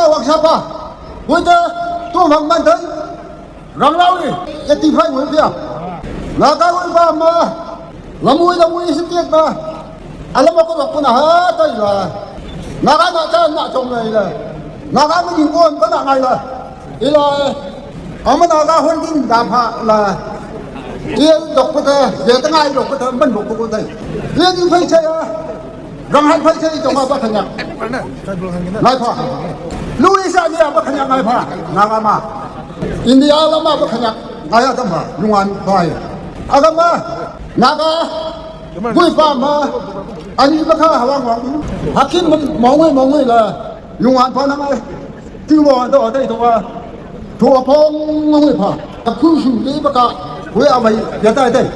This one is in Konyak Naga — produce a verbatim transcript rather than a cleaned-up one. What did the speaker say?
Wak sapa. Wui te, tu mang man dan. Rang lau ni. Ya ti phai wui pia. Naga wui ba ma. Lamui lamui si tiet ba. Alam aku wak puna ha ta ila. Naga na cha na chong na ila. Naga mi ding kon ka na ngai la. Ila. Ama naga hon ding da pha la. Ye dok ko ta, ye ta ngai dok ko ta, man dok ko ta. Ye ding phai cha ya. Rang hai phai cha i jong a ba khanyak. Ngai pha. Lui sa ni a ba khanyak ngai pha. Naga ma. India la ma ba khanyak. Ngai a dam pha. Yungan phai. Agam ma. Naga. Gui pa ma. Ani ba kha hawang wang. Hakim mong mong la. Yungan pha na ngai. Ti mo do dai to wa. To pong ngai pha. Ka khu su ni ba ka. Hui a bai ya dai dai.